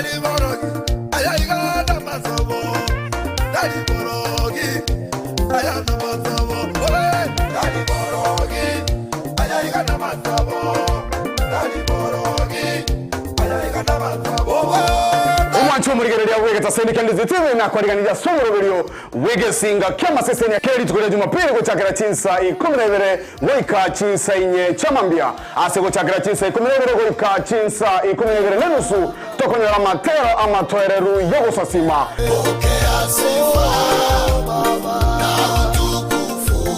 Tari borogi, aya iga namasobo. Tari borogi, aya namasobo. Oe, tari borogi, aya iga namasobo. Tari borogi, aya iga namasobo. Omwanchi omorigereria bw'egetaseni kia Ndizi TV nakwariganirie ase omoroberio bw'egesinga ki'amasesenia kera rituko ria Jumapili gochakera chinsa ikomi na ibere goika chinsa inye chia mambia. Ase gochakera chinsa ikomi na ibere goika chinsa ikomi na ibere nenusu tokonyora amatero amatoereru y'ogosasima. Pokea sifa na utukufu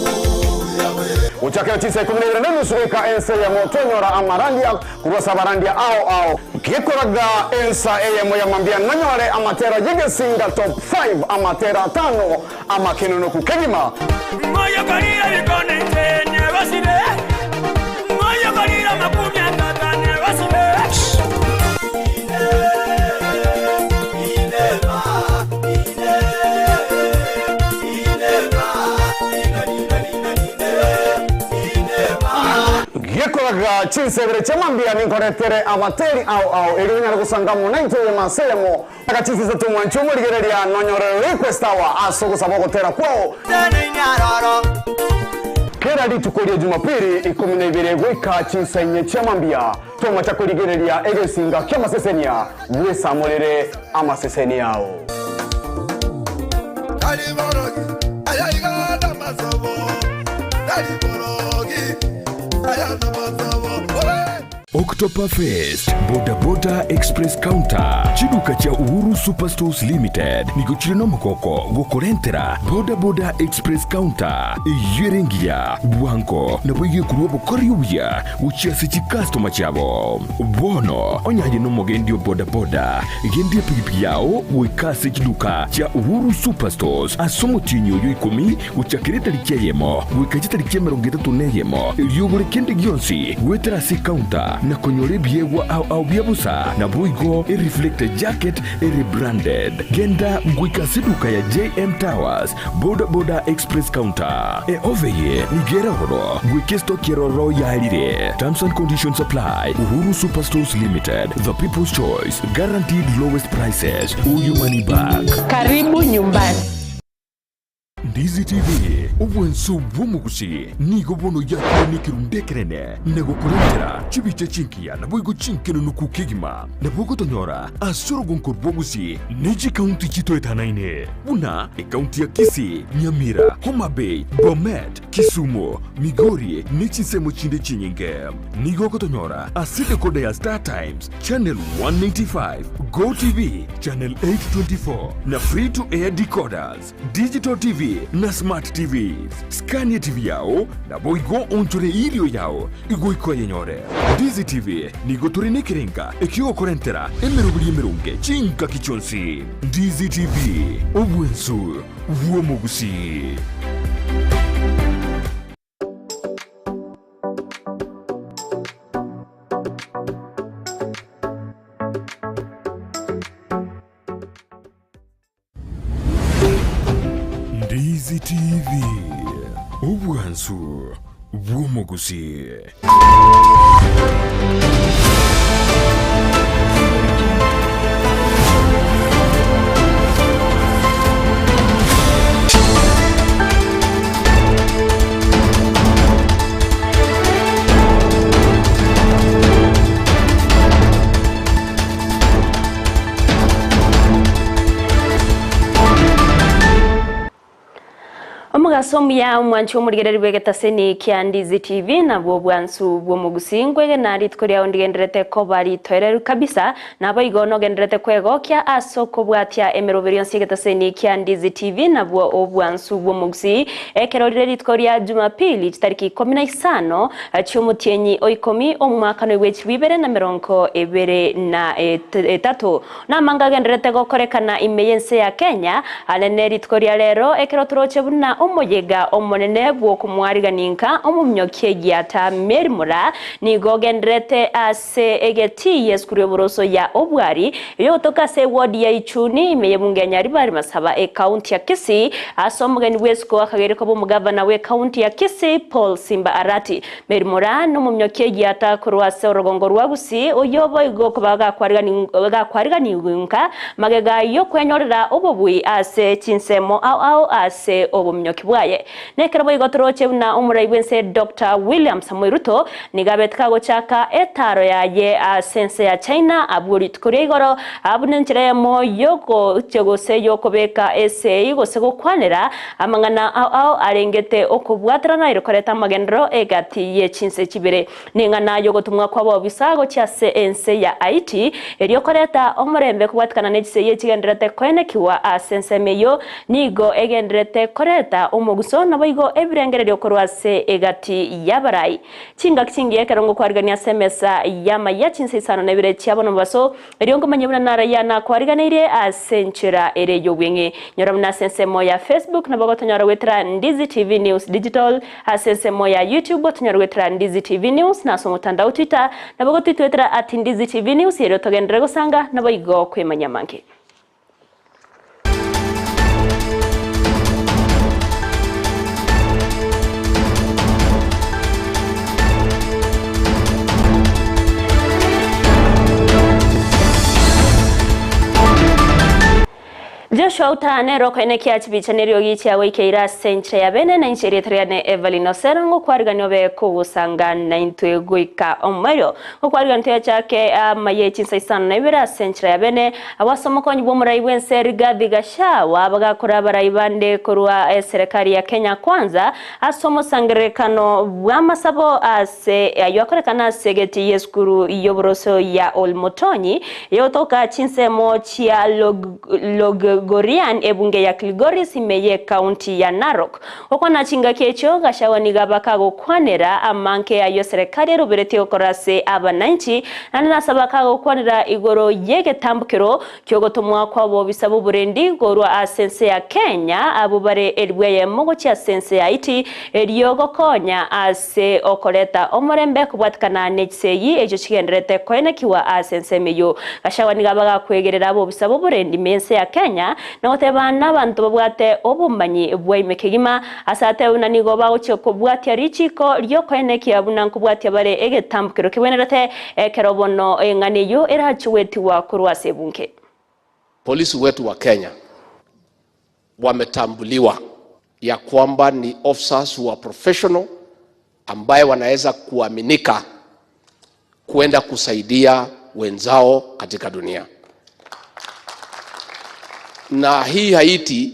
Yahweh. Gochakera chinsa ikomi na ibere nenusu goika ensa eyemo twanyora amarandia korwa ase abarandia ao ao. Gekoraga ensa eyemo ya mambia nonyore amatera y'egesinga top five amatera atano amakenonoku kegima. Ng'oyokorire ebikone inche negosire, ng'oyokorire amakumia tata negosire. Gekoraga chinsa ibere chia mambia ninkoretere abateri ao ao erio onyare gosanga amo naintwe eyemo ase eyemo. Aka chinsa isato mwanche omorigereria nonyore request hour ase ogosaba ogotera kwao. Kera rituko ria Jumapili ikomi na ibere goika chinsa inye chia mambia tomacha korigereria egesinga ki'amasesenia bwesamorere amaseseni ao. Tari borogi, aya iga namasobo. Tari borogi, aya namasobo. Oe! October Fest, Boda Boda Express Counter, chiduka chia Uhuru Superstores Limited nigo chire nomogoko gokorentera Boda Boda Express Counter eyio ere engiya, bwango nabo egekorwa obokori obuya gochia ase chikastoma chiabo. Bono onye aye nomogendi o boda boda, gendia epigipigi yao goika ase chiduka chia Uhuru Superstores ase omotienyi oyo ikomi Gochakera etariki eyemo goika chitariki emerongo etato na eyemo, erio ogore kende gionsi goetera ase ecounter na konyora ebiegwa ao ao bia bosa, naboigo ereflector jacket ere branded. Genda goika ase eduka ya JM Towers, Boda Boda Express Counter. Eofe eye nigo ere ororo goika estoki eroro yaerire. Terms and conditions apply. Uhuru Superstores Limited, the people's choice, guaranteed lowest prices or your money back. Karibu nyumbani. Ndizi TV, obwanso bw'omogusi nigo bono yakire nekerundu ekenene na gokorentera chibicha chingiya naboigo chinkenunuku kegima. Nabo ogotonyora ase orogonko rw'ogusi ne chikaunti chitoetanaine buna ekaunti ya Kisii, Nyamira, Homa Bay, Bomet, Kisumu, Migori ne chinsemo chinde chinyinge. Nigo ogotonyora ase decoder ya Star Times, Channel 185, Go TV, Channel 824 na Free to Air decoders. Digital TV na Smart TVs. Skania TV yao naboigo onchore irio yao igoika oyenyore. Ndizi TV nigo tore nekerenga ekiogokorentera emeroberi emeronge chingaki chionsi. Ndizi TV, obwensu bw'omogusii. Ndizi TV, obwansu bw'omogusii. Omogaso omuya omwanchi omorigereri bw'egetaseni kia Ndizi TV nabwo obwansu bw'omogusii nkwegena rituko riao ndigenderete koba ritoereru kabisa naboigo nogenderete kwegokia ase okobwatia emeroberi yonsi y'egetaseni kia Ndizi TV nabwo obwansu bw'omogusii ekero rire rituko ria Jumapili chitariki ikomi na isano chi'omotienyi o ikomi omwaka noigwe chilifu ibere na merongo ebere na etato. Namanga agendererete gokorekana ime y'ense ya Kenya, are ne rituko ria rero ekero toroche buna omoyega. omoyega omonene bw'okomwariganinka omominyokia egiata Mary Moraa nigo ogendererete ase egetii y'esukuru y'oboroso ya Obwari eyogotoka ase eward ya Ichuni ime y'ebunge ya Nyaribari Masaba ekaunti ya Kisii ase omogeni bw'esiko akageire koba omogavana bw'ekaunti ya Kisii Paul Simba Arati. Mary Moraa nomominyokia egiata korwa ase orogongo rwa Gusii oyio boigo koba gakwariganigwa magega y'okwenyorera obobui ase chinsemo ao ao ase obominyoki bwaye. Nekero boigo toroche buna omorai bw'ense Doctor William Samoei Ruto nigo abete kagochaka etaro yaye ase ense ya China abwo rituko ria igoro buna enchera eyemo yogochia gose yokobeka esegi gose gokwanera amang'ana ao ao arengete okobwaterana ere koreta amagenderero egati ye chinse chibere. Neng'ana y'ogotomwa kw'abobisa gochia ase ense ya Haiti, erio koreta omorembe kobwatikana ne chisegi echigendererete koenekiwa ase ensemo eyio, nigo egendererete koreta omoguso naboigo ebirengererio korwa ase egati y'abarai. Chingaki chingiya ekero ngokwarigania ase emesa y'amayia chinsa isano na ibere chia bono mobaso, Erio nkomanye buna narayia nakwariganeirie ase enchera ere y'obweng'e. Nyora buna ase ensemo ya Facebook nabo gotonyora goetera Ndizi TV News Digital, ase ensemo ya YouTube otonyore goetera Ndizi TV News, na ase omotandao Twitter nabo gotwitwetera at Ndizi TV News erio togenderere gosanga naboigo kwemanyia amange. Joshua Uta nere okoenekia chibicha neriogi chiagoikeire ase enchera ya bene, na inche erieta riane Evelyn Osero, ngokwarigania obe kogosanga naintwe goika omoerio. Ngokwarigania toyachake amaye chinsa isano na ibere ase enchera ya bene, Abwo ase omokonyi bw'omorai bw'ense Rigathi Gachagua bagakora abarai bande korwa eserekari ya Kenya Kwanza ase omosangererekano bw'amasabo ase ayio akorekana ase egeti y'esukuru y'oboroso ya Olmotonyi eyogotoka chinsemo chia Logogorian ebunge ya Kilgoris ime y'ecounty ya Narok. Gokwana chingaki echio, Gachagua nigo abakagokwanera amanke ayio eserekari eroberetie gokora ase abananchi, naende nase abakagokwanera igoro y'egetambokero ki'ogotomwa kw'abobisa b'oborendi korwa ase ense ya Kenya abwo bare elifu eyemo gochia ase ense ya Haiti erio gokonya ase okoreta omorembe kobwatikana ne chisegi echio chigendererete koenekigwa ase ensemo eyio. Gachagua nigo abagakwegerera abobisa b'oborendi ime y'ense ya Kenya Na goteba nabanto babwate obomanyi bwa ime kegima, ase atebe buna nigo bagochia kobwatia richiiko ri'okoenekia buna nkobwatia bare egetambokero kebwenerete, ekero bono eng'ana eyio erachie goetigwa korwa ase ebunge. Polisi wetu wa Kenya wametambuliwa ya kwamba ni officers who are professional ambaye wanaweza kuaminika kwenda kusaidia wenzao katika dunia. Na hii Haiti,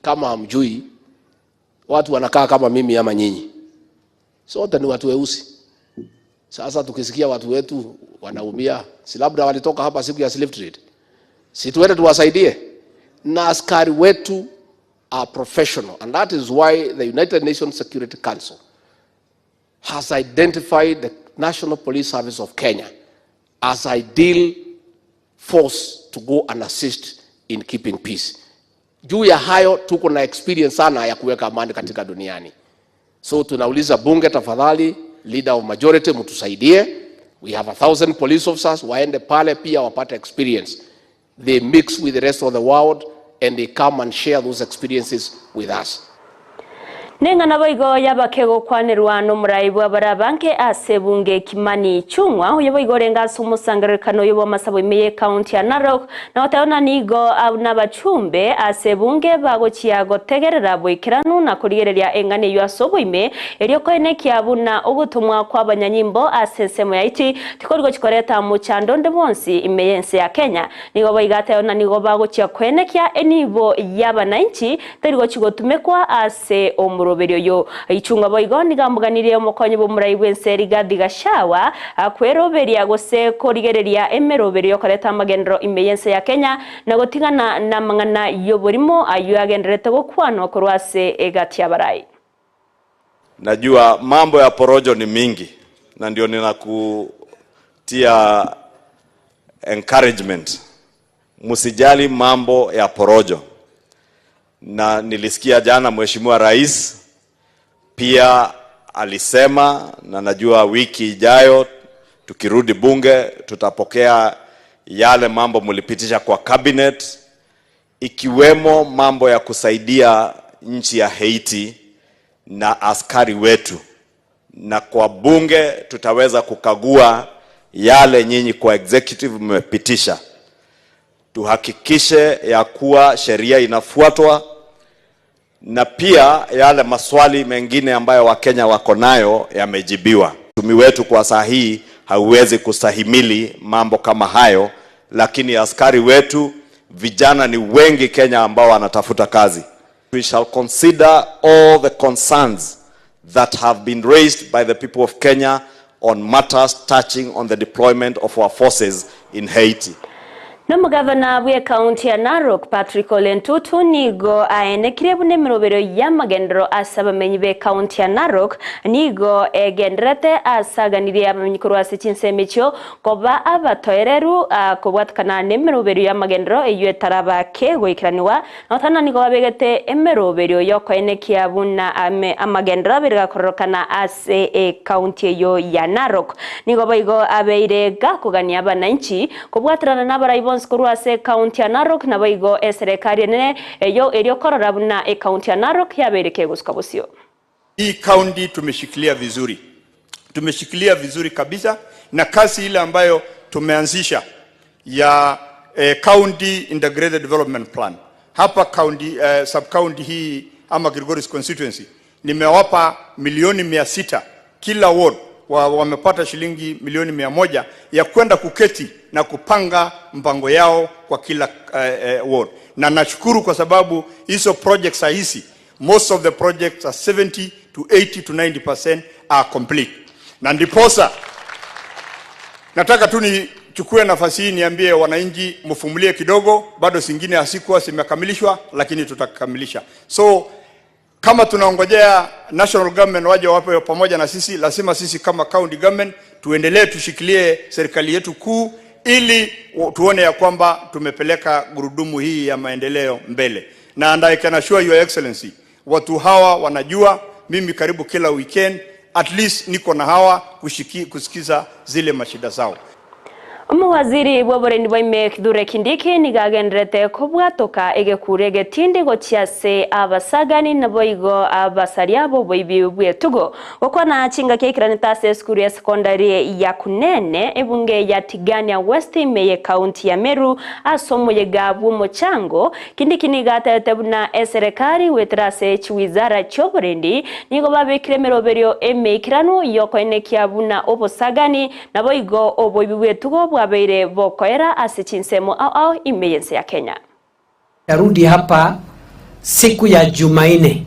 kama hamjui, watu wanakaa kama mimi ama nyinyi, sote ni watu weusi. Sasa tukisikia watu wetu wanaumia, si labda walitoka hapa siku ya slave trade, si tuende tuwasaidie? Na askari wetu are professional, and that is why the United Nations Security Council has identified the National Police Service of Kenya as ideal force to go and assist in keeping peace. Juu ya hayo tuko na experience sana ya kuweka amani katika duniani. So tunauliza bunge, tafadhali, leader of majority, mtusaidie. We have 1,000 police officers, waende pale pia wapate experience. They mix with the rest of the world and they come and share those experiences with us. Neng'ana boigo y'abake gokwanerwa nomorai bw'abare abange ase ebunge Kimani Ichung'wa, oyo boigo orenge ase omosangererekano oyo bw'amasabo ime y'ecounty ya Narok, na goteba buna nigo nabachumbe ase ebunge bagochia gotegerera boikeranu na korigereria eng'ana eyio ase oboime, erio koenekia buna ogotomwa kw'abanyanyimbo ase ensemo ya Haiti tikori gochi koreta mochando onde bwonsi ime y'ense ya Kenya. Nigo boigo ateba buna nigo bagochia koenekia enibo y'abanainchi teri gochi gotumekwa ase omoroberio oyo. Ichung'wa boigo nigo amoganirie omokonyi bw'omorai bw'ense Rigathi Gachagua kweroberia gose korigereria emeroberio y'okoreta amagenderero ime y'ense ya Kenya na gotigana namang'ana y'oborimo ayio agendererete gokwanwa korwa ase egati y'abarai. Najua mambo ya porojo ni mingi na ndio ninakutia encouragement. Msijali mambo ya porojo. Na nilisikia jana Mheshimiwa Rais Pia alisema na najua wiki ijayo tukirudi bunge tutapokea yale mambo mlipitisha kwa cabinet, ikiwemo mambo ya kusaidia nchi ya Haiti na askari wetu, na kwa bunge tutaweza kukagua yale nyinyi kwa executive mmepitisha, tuhakikishe ya kuwa sheria inafuatwa na pia yale maswali mengine ambayo Wakenya wako nayo yamejibiwa. Uchumi wetu kwa saa hii hauwezi kustahimili mambo kama hayo, lakini askari wetu vijana ni wengi Kenya ambao wanatafuta kazi. We shall consider all the concerns that have been raised by the people of Kenya on matters touching on the deployment of our forces in Haiti. Nomogavana bwe ekaunti ya Narok Patrick Ole Ntutu nigo aenekire buna emerobero y'amagendero ase abamenyi be ekaunti ya Narok nigo egenderete asaganirie abamenyi korwa ase chinsemo echio koba abatoereru kobwatikana na emerobero y'amagendero eywo etarabake goikeraniwa notana nigo babegete emeroberio yokoenekia buna amagendero abere gakororokana ase ekaunti eyo ya Narok. Nigo boigo abeire gakogania abananchi kobwaterana na abarai bonsi korwa ase ekaunti ya Narok naboigo eserekari enene eyo eriokorora buna ekaunti ya Narok yabeire kegosuka bosio. Hii kaunti tumeshikilia vizuri, tumeshikilia vizuri kabisa, na kazi ile ambayo tumeanzisha ya County Integrated Development Plan hapa county, sub county hii ama Kilgoris constituency nimewapa milioni 600 kila ward wamepata shilingi milioni 100 ya kwenda kuketi na kupanga mpango yao kwa kila ward. Na nashukuru kwa sababu hizo projects saa hizi most of the projects are 70 to 80 to 90% are complete. Na ndiposa nataka tu nichukue nafasi hii niambie wananchi mfumulie kidogo, bado zingine hazikuwa zimekamilishwa, lakini tutakamilisha. So kama tunaongojea national government waje wape pamoja na sisi, lazima sisi kama county government tuendelee tushikilie serikali yetu kuu ili tuone ya kwamba tumepeleka gurudumu hii ya maendeleo mbele. Na and I can assure your excellency, watu hawa wanajua mimi karibu kila weekend at least niko na hawa kusikiza zile mashida zao. Omuwaziri bw'oborendi bwa ime Kithure Kindiki nigagenderete kobwatoka egekure egetindi gochia ase abasagani naboigo abasaria boboibi bw'etugo gokwana chingaki aikiranete ase esukuru ya secondary ya Kunene ebunge ya Tigania West ime ye county ya Meru ase omoyega bw'omochango. Kindiki nigatete buna eserekari gwetera ase chiwizara chi'oborendi nigo babekire emeroberio emeikirano yokoenekia buna obosagani naboigo oboibi bw'etugo bwabeire bokoera ase chinsemo ao ao ime yense ya Kenya. Tarudi hapa siku ya Jumanne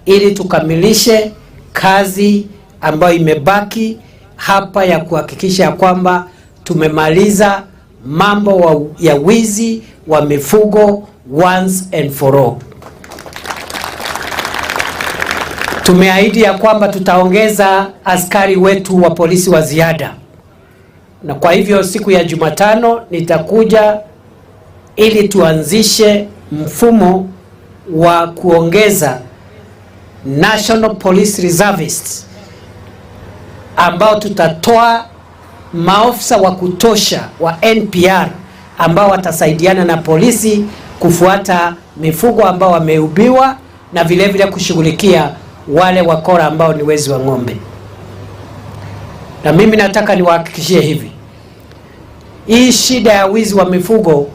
ili tukamilishe kazi ambayo imebaki hapa ya kuhakikisha ya kwamba tumemaliza mambo ya wizi wa mifugo once and for all. Tumeahidi ya kwamba tutaongeza askari wetu wa polisi wa ziada, na kwa hivyo siku ya Jumatano nitakuja ili tuanzishe mfumo wa kuongeza National Police Reservists ambao tutatoa maofisa wa kutosha wa NPR ambao watasaidiana na polisi kufuata mifugo ambao wameubiwa na vile vile kushughulikia wale wakora ambao ni wezi wa ng'ombe. Na mimi nataka niwahakikishie hivi, hii shida ya wizi wa mifugo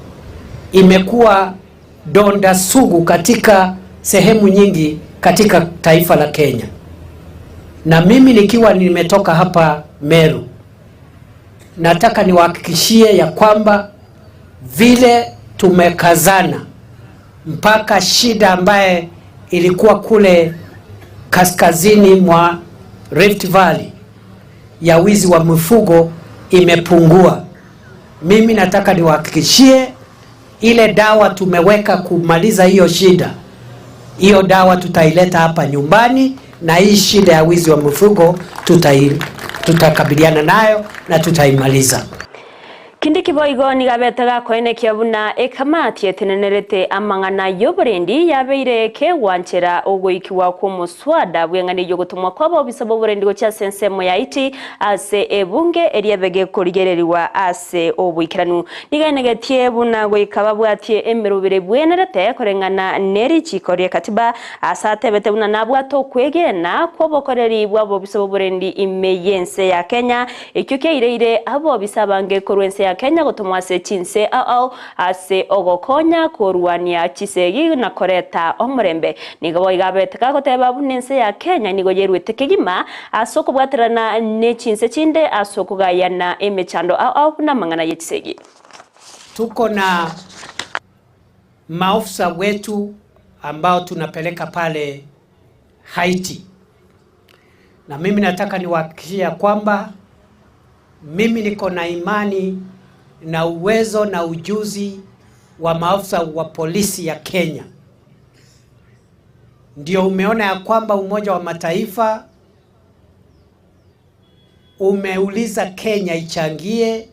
imekuwa donda sugu katika sehemu nyingi katika taifa la Kenya. Na mimi nikiwa nimetoka hapa Meru, nataka niwahakikishie ya kwamba vile tumekazana mpaka shida ambaye ilikuwa kule kaskazini mwa Rift Valley ya wizi wa mifugo imepungua. Mimi nataka niwahakikishie ile dawa tumeweka kumaliza hiyo shida, hiyo dawa tutaileta hapa nyumbani, na hii shida ya wizi wa mifugo tutakabiliana nayo na tutaimaliza. Kindiki boigo nigo abete gakoenekia buna ekamati etenenerete amang'ana y'oborendi yabeire kegwanchera ogoikigwa kw'omoswada bw'eng'ana ey'ogotomwa kw'abobisa b'oborendi gochia ase ensemo ya Haiti ase ebunge eria ebe gekorigererigwa ase oboikeranu. Nigo aenegetie buna goika babwatie emerobere ebwenerete koreng'ana ne richiiko ri'ekatiba ase atebete buna nabwate okwegena kw'obokoreri bw'abobisa b'oborendi ime y'ense ya Kenya Ekio kiaireire abobisa abange korwa ense ya Kenya gotomwa ase chinse ao ao ase ogokonya korwania chisegi na koreta omorembe. Nigo boigo abete gagoteba buna ense ya Kenya nigo yeruete kegima ase okobwaterana ne chinse chinde ase okogayana emechando ao ao buna amang'ana ye chisegi. Tuko na maofisa wetu ambao tunapeleka pale Haiti. Na mimi nataka niwahakikishie ya kwamba mimi niko na imani na uwezo na ujuzi wa maafisa wa polisi ya Kenya. Ndio umeona ya kwamba Umoja wa Mataifa umeuliza Kenya ichangie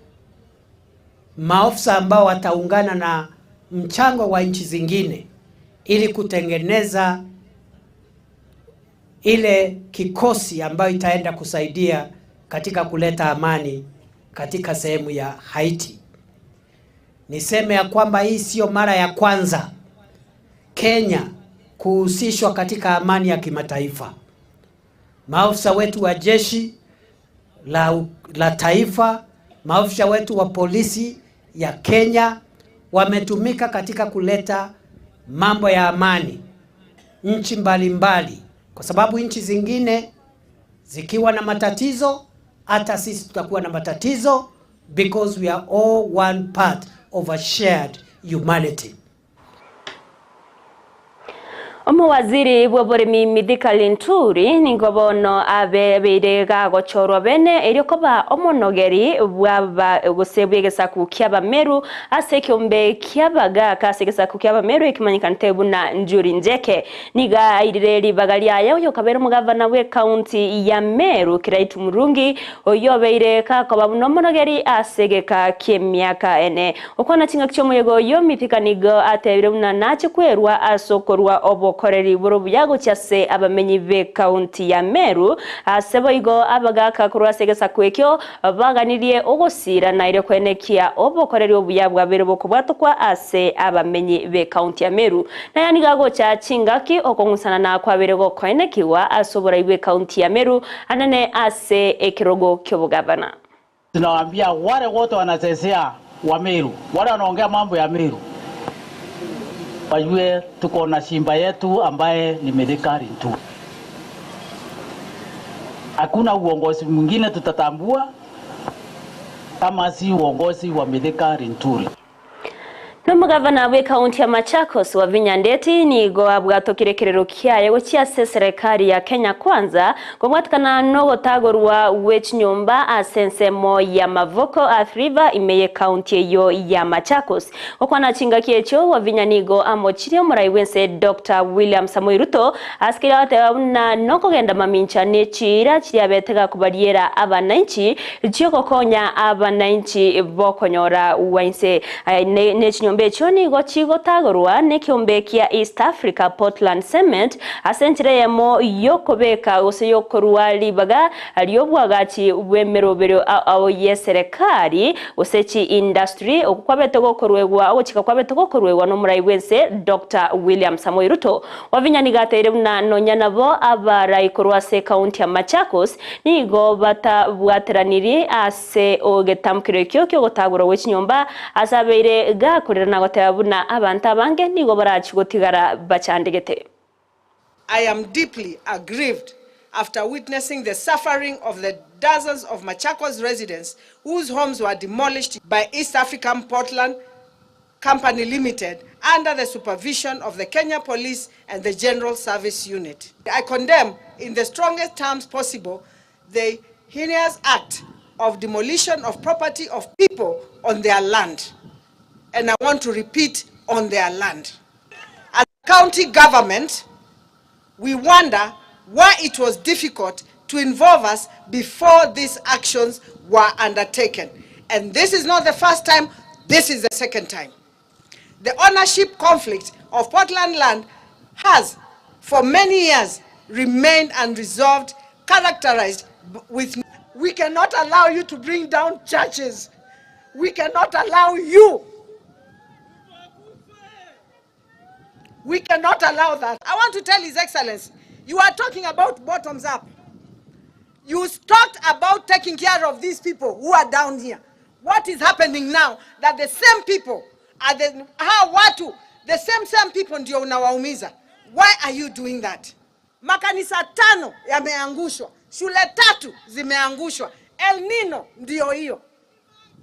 maafisa ambao wataungana na mchango wa nchi zingine ili kutengeneza ile kikosi ambayo itaenda kusaidia katika kuleta amani katika sehemu ya Haiti. Niseme ya kwamba hii sio mara ya kwanza Kenya kuhusishwa katika amani ya kimataifa. Maafisa wetu wa jeshi la, la taifa, maafisa wetu wa polisi ya Kenya wametumika katika kuleta mambo ya amani nchi mbalimbali, kwa sababu nchi zingine zikiwa na matatizo, hata sisi tutakuwa na matatizo because we are all one part of a shared humanity. Omowaziri bw'oboremi Mithika Linturi nigo bono abebeire gagochorwa bene erio koba omonogeri bw'aba gose bw'egesaku ki'Abameru ase ekeombe ki'abagaaka ase egesaku ki'Abameru ekemanyekanete buna Njuri Njeke. Nigo airire ribaga riaye oyokabeire omogavana bw'ecounty ya Meru Kiraitu Murungi oyio obeire gakoba buna omonogeri ase egeka ki'emiaka ene. Okwana chingaki chi'omoyega oyio, Mithika nigo atebire buna nache kwerua ase okorua obokoreri bore obuya gochia ase abamenyi b'ecounty ya Meru, ase boigo abagaaka korwa ase egesaku ekio baganirie ogosiirana erio koenekia obokoreri obuya bwabeire bokobwatokwa ase abamenyi b'ecounty ya Meru. Naya nigo agocha chingaki okong'usanana kwabeire gokoenekigwa ase oborai bw'ecounty ya Meru anene ase ekerogo ki'obogavana. Tunawaambia wale wote wanachezea wa Meru, wale wanaongea mambo ya Meru wajue tuko na simba yetu ambaye ni Mithika Linturi. Hakuna uongozi mwingine tutatambua kama si uongozi wa Mithika Linturi. Nomogavana bw'ekaunti ya Machakos, Wavinya Ndeti, nigo abwatokire ekerero kiaye gochia ase eserekari ya Kenya Kwanza kobwatikana nogotagorwa gwe chinyomba ase ensemo ya Mavoko Athi River ime y'ekaunti eyio ya Machakos. Gokwana chingaki echio, Wavinya nigo amochirie omorai bw'ense Doctor William Samoei Ruto ase keria agoteba buna nokogenda mamincha ne chiira chiria abete gakobariera abanainchi chiogokonya abanainchi bokonyora gwainse. Aya ne chinyomba echio nigo chigotagorwa nekeombe kia East Africa Portland Cement ase enchera eyemo y'okobeka gose y'okorua ribaga ri'obwagachi bw'emeroberio ao y'eserekari gose chi industry okwo kwabete gokoruegwa ogochika kwabete gokoruegwa n'omorai bw'ense Doctor William Samoei Ruto. Wavinya nigo ateire buna nonya nabo abarai korwa ase ekaunti ya Machakos nigo batabwateraniri ase Ase ogetamkero ekio ki'ogotagorwa gwe chinyomba, ase abeire gakorera na goteba buna abanto abange nigo barachie gotigara bachandegete. I am deeply aggrieved after witnessing the suffering of the dozens of Machakos residents whose homes were demolished by East African Portland Company Limited under the supervision of the Kenya Police and the General Service Unit. I condemn in the strongest terms possible the heinous act of demolition of property of people on their land. And I want to repeat, on their land. As county government, we wonder why it was difficult to involve us before these actions were undertaken. And this is not the first time, this is the second time. The ownership conflict of Portland land has for many years remained unresolved, characterized with we cannot allow you to bring down churches. We cannot allow you. We cannot allow that. I want to tell His Excellency, you are talking about bottoms up. You talked about taking care of these people who are down here. What is happening now that the same people are the hawa watu the same same people ndio unawaumiza. Why are you doing that? Makanisa tano yameangushwa, shule tatu zimeangushwa. El Nino ndio hiyo,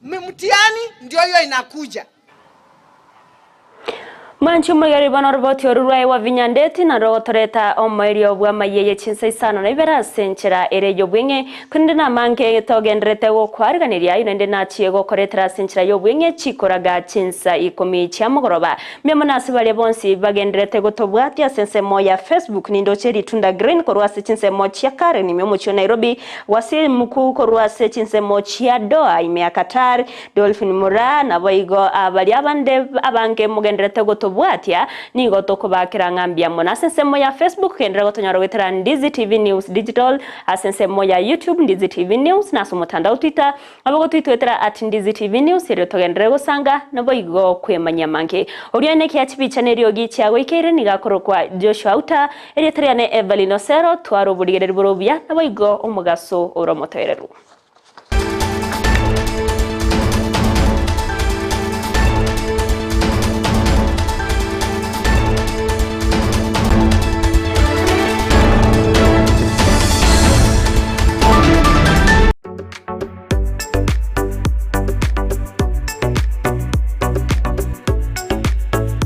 mtihani ndio hiyo inakuja. Mwanchi omogeri bono oroboti oru rwaye wa vinyandeti na rogotoreta omoerio bwa amayia ye chinsa isano na ibere ase enchera ere y'obweng'e korende namange togenderete gokwariganiria aye naende nachie gokoretera ase enchera y'obweng'e chikoraga chinsa ikomi chia mogoroba. Mbuya mono ase baria bonsi bagenderete gotobwatia ase ensemo ya Facebook nindoche ritunda green korwa ase chinsemo chia Karen ime omochie o Nairobi Wasimuku korwa ase chinsemo chia Doha ime ya Qatar Dolphin Moraa naboigo abaria abande abange mogenderete gotobwatia, nigo tokobakera ng'a mbuya mono. Ase ensemo ya Facebook genderera gotonyora goetera Ndizi TV News Digital, ase ensemo ya YouTube Ndizi TV News, na ase omotandao Twitter nabo gotwitwetera at Ndizi TV News erio togenderere gosanga naboigo kwemanyia amange. Oria one ekiya chibicha na eriogi chiagoikeire nigo akorokwa Joshua Auta, erieta riane Evelyn Osero, twara oborigereria bore obuya naboigo omogaso ore omotoereru.